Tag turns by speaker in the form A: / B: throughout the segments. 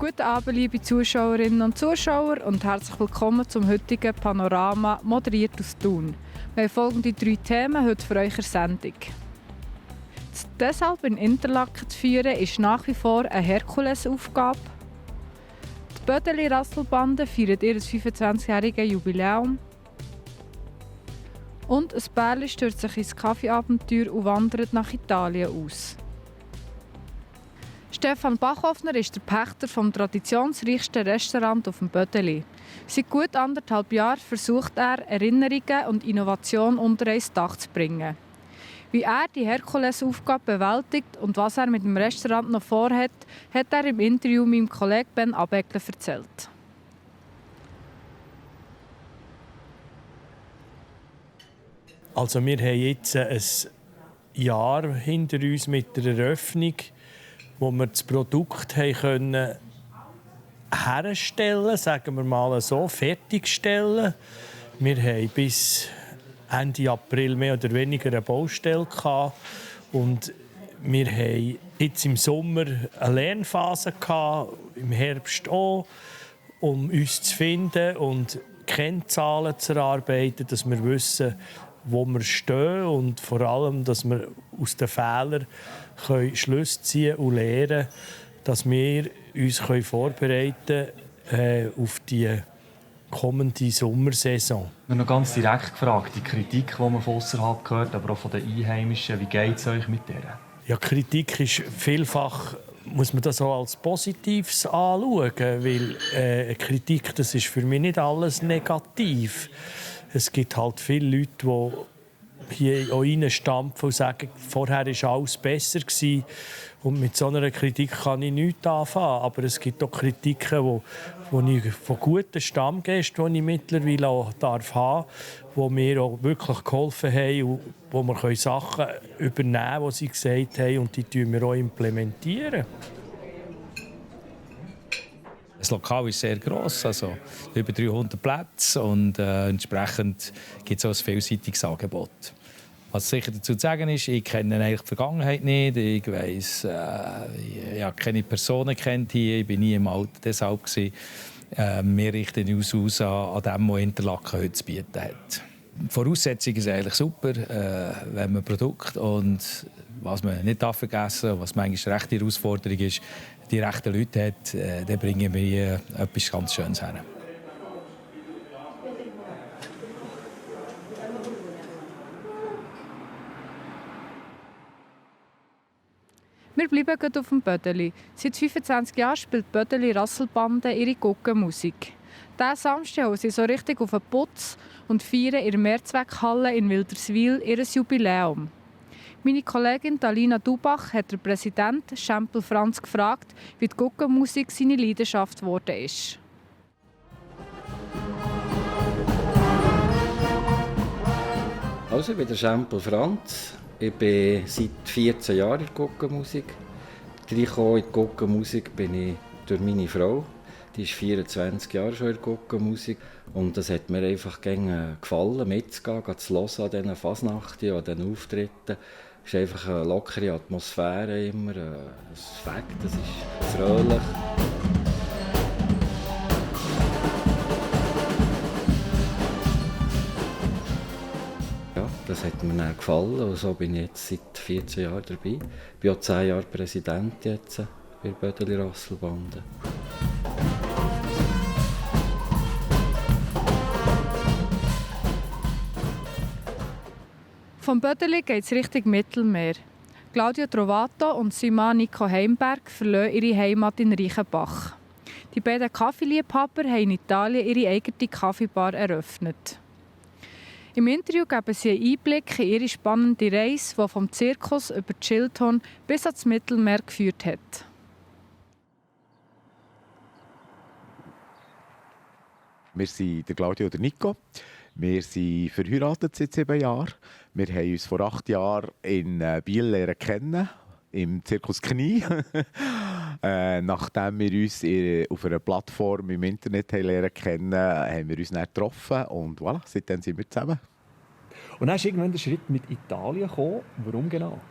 A: Guten Abend, liebe Zuschauerinnen und Zuschauer, und herzlich willkommen zum heutigen Panorama, moderiert aus Thun. Wir haben folgende 3 Themen heute für eure Sendung. Deshalb in Interlaken zu führen, ist nach wie vor eine Herkulesaufgabe. Die Bödeli-Rasselbande feiert ihr 25-jähriges Jubiläum. Und ein Pärchen stürzt sich ins Kaffeeabenteuer und wandert nach Italien aus. Stefan Bachhoffner ist der Pächter vom traditionsreichsten Restaurant auf dem Bödeli. Seit gut 1,5 Jahren versucht er, Erinnerungen und Innovation unter ein Dach zu bringen. Wie er die Herkulesaufgabe bewältigt und was er mit dem Restaurant noch vorhat, hat er im Interview meinem Kollegen Ben Abeckler erzählt.
B: Also wir haben jetzt ein Jahr hinter uns mit der Eröffnung, wo wir das Produkt herstellen können, sagen wir mal so, fertigstellen. Wir haben bis Ende April mehr oder weniger eine Baustelle gehabt. Und wir hatten jetzt im Sommer eine Lernphase gehabt, im Herbst auch, um uns zu finden und Kennzahlen zu erarbeiten, dass wir wissen, wo wir stehen und vor allem, dass wir aus den Fehlern Schlüsse ziehen und lernen, dass wir uns vorbereiten können auf die kommende Sommersaison.
C: Wir haben noch ganz direkt gefragt, die Kritik, die man von außerhalb gehört, aber auch von den Einheimischen, wie geht es euch mit der?
B: Ja, Kritik ist vielfach, muss man das auch als Positives anschauen, weil Kritik, das ist für mich nicht alles negativ. Es gibt halt viele Leute, die hier auch reinstampfen und sagen, vorher war alles besser gewesen. Und mit so einer Kritik kann ich nichts anfangen. Aber es gibt auch Kritiken, die ich von guten Stammgästen, die ich mittlerweile auch haben darf, die mir auch wirklich geholfen haben und wo wir Sachen übernehmen können, die sie gesagt haben, und die wir auch implementieren.
D: Das Lokal ist sehr gross, also über 300 Plätze, und entsprechend gibt es auch ein vielseitiges Angebot. Was sicher dazu zu sagen ist, ich kenne eigentlich die Vergangenheit nicht. Ich weiss, ich habe keine Personen kennt hier, ich war nie im Alter deshalb. Wir richten uns aus an dem, was Interlaken heute zu bieten hat. Die Voraussetzungen sind eigentlich super, wenn man Produkte, und was man nicht vergessen darf, was manchmal eine rechte Herausforderung ist, die rechten Leute hat, dann bringen wir etwas ganz Schönes her.
A: Wir bleiben gerade auf dem Bödeli. Seit 25 Jahren spielt die Bödeli-Rasselbande ihre Guggenmusik. Diesen Samstag haben sie so richtig auf den Putz und feiern in der Mehrzweckhalle in Wilderswil ihr Jubiläum. Meine Kollegin Alina Dubach hat den Präsidenten Schempel Franz gefragt, wie die Guggenmusik seine Leidenschaft geworden ist.
E: Also, ich bin der Schempel Franz. Ich bin seit 14 Jahren in der Guggenmusik. Reingekommen in die Guggenmusik bin ich durch meine Frau. Die ist 24 Jahre schon in der Guggenmusik. Und das hat mir einfach gefallen, mitzugehen, zu hören an diesen Fasnachten, an diesen Auftritten. Es ist einfach eine lockere Atmosphäre immer, es fängt, es ist fröhlich. Ja, das hat mir dann gefallen und so bin ich jetzt seit 14 Jahren dabei. Ich bin auch 10 Jahre Präsident jetzt bei der Bödeli-Rasselbande.
A: Vom Bödeli geht es Richtung Mittelmeer. Claudio Trovato und sein Mann Nico Heimberg verlassen ihre Heimat in Reichenbach. Die beiden Kaffeeliebhaber haben in Italien ihre eigene Kaffeebar eröffnet. Im Interview geben sie einen Einblick in ihre spannende Reise, die vom Zirkus über die Schildhorn bis ans Mittelmeer geführt hat.
F: Wir sind der Claudio und der Nico. Wir sind verheiratet seit 7 Jahren. Wir haben uns vor 8 Jahren in Biel lernen kennen, im Zirkus Knie. Nachdem wir uns auf einer Plattform im Internet lernen kennen, haben wir uns dann getroffen und voilà, seitdem sind wir zusammen.
C: Und dann ist irgendwann der Schritt mit Italien gekommen. Warum genau?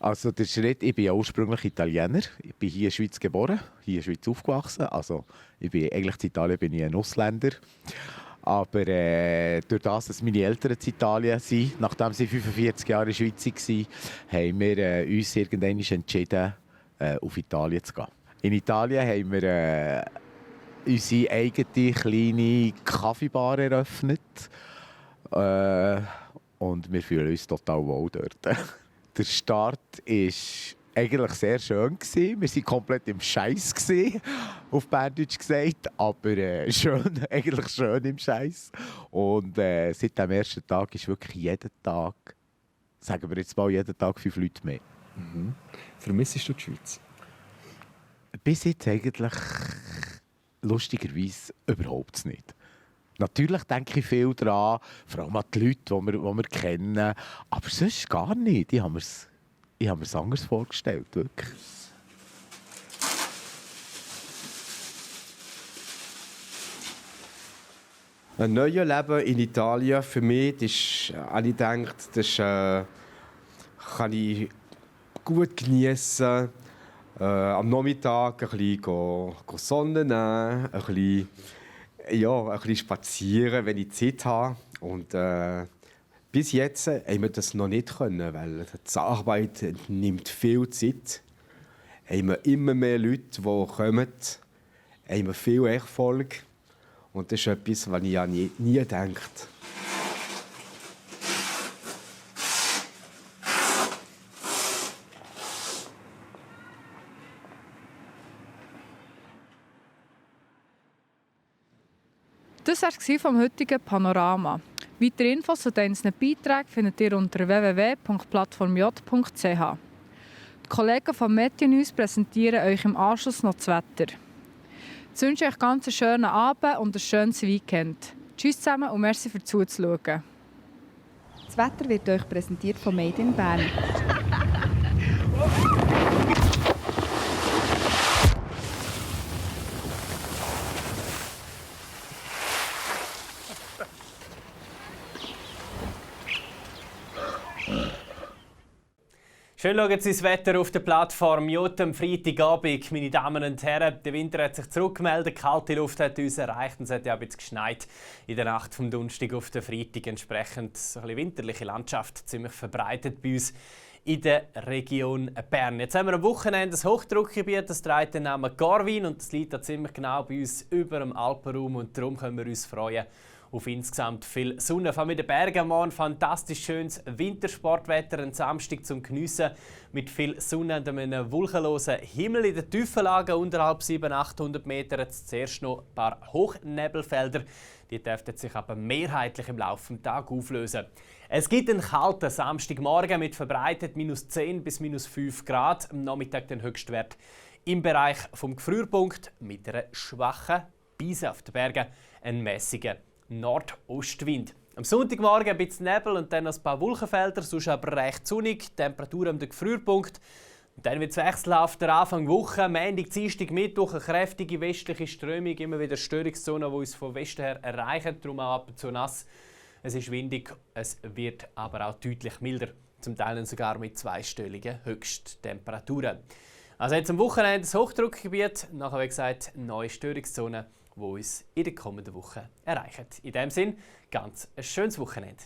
F: Also der Schritt, ich bin ja ursprünglich Italiener. Ich bin hier in der Schweiz geboren, hier in der Schweiz aufgewachsen. Also eigentlich in Italien bin ich ein Ausländer. Aber durch das, dass meine Eltern in Italien sind, nachdem sie 45 Jahre in der Schweiz waren, haben wir uns irgendwann entschieden, auf Italien zu gehen. In Italien haben wir unsere eigene kleine Kaffeebar eröffnet. Und wir fühlen uns total wohl dort. Der Start war eigentlich sehr schön. Wir waren komplett im Scheiß, auf Berndeutsch gesagt. Aber schön, eigentlich schön im Scheiß. Und seit dem ersten Tag ist wirklich jeden Tag, sagen wir jetzt mal, jeden Tag 5 Leute mehr.
G: Mhm. Vermissest du die Schweiz?
F: Bis jetzt eigentlich lustigerweise überhaupt nicht. Natürlich denke ich viel daran, vor allem an die Leute, die wir kennen. Aber sonst gar nicht. Ich habe mir es anders vorgestellt. Wirklich.
G: Ein neues Leben in Italien für mich, das habe ich gedacht, das kann ich gut genießen. Am Nachmittag ein bisschen Sonne nehmen, ein bisschen spazieren, wenn ich Zeit habe. Und bis jetzt haben wir das noch nicht können, weil die Arbeit nimmt viel Zeit. Haben wir immer mehr Leute, die kommen, haben wir viel Erfolg. Und das ist etwas, was ich ja nie gedacht.
A: Das war es vom heutigen Panorama. Weitere Infos zu einzelnen Beiträgen findet ihr unter www.plattformj.ch. Die Kollegen von Meteo News präsentieren euch im Anschluss noch das Wetter. Ich wünsche euch ganz einen schönen Abend und ein schönes Weekend. Tschüss zusammen und merci fürs Zuschauen.
H: Das Wetter wird euch präsentiert von Made in Bern.
I: Schön schauen Sie das Wetter auf der Plattform J am Freitagabend. Meine Damen und Herren, der Winter hat sich zurückgemeldet, die kalte Luft hat uns erreicht und es hat ja ein bisschen geschneit in der Nacht vom Donnerstag auf den Freitag. Entsprechend so ein bisschen winterliche Landschaft, ziemlich verbreitet bei uns in der Region Bern. Jetzt haben wir am Wochenende ein Hochdruckgebiet, das trägt den Namen Garvin und das liegt da ziemlich genau bei uns über dem Alpenraum und darum können wir uns freuen auf insgesamt viel Sonne. Vor allem in den Bergen am Morgen fantastisch schönes Wintersportwetter, ein Samstag zum Geniessen mit viel Sonne und einem wolkenlosen Himmel. In den Tiefenlagen unterhalb 700-800 Meter jetzt zuerst noch ein paar Hochnebelfelder. Die dürften sich aber mehrheitlich im Laufe des Tages auflösen. Es gibt einen kalten Samstagmorgen mit verbreitet -10 bis -5 Grad. Am Nachmittag den Höchstwert im Bereich vom Gefrierpunkt mit einer schwachen, bis auf den Bergen einen mäßigen Nordostwind. Am Sonntagmorgen ein bisschen Nebel und dann noch ein paar Wolkenfelder, sonst aber recht sonnig, Temperatur am Gefrierpunkt. Und dann wird es wechselhaft der Anfang Woche, Montag, Dienstag, Mittwoch, eine kräftige westliche Strömung, immer wieder Störungszonen, die uns von Westen her erreichen, darum auch ab und zu nass. Es ist windig, es wird aber auch deutlich milder, zum Teil sogar mit zweistelligen Höchsttemperaturen. Also jetzt am Wochenende das Hochdruckgebiet, nachher wie gesagt neue Störungszonen, die uns in der kommenden Woche erreichen. In diesem Sinne, ganz ein schönes Wochenende.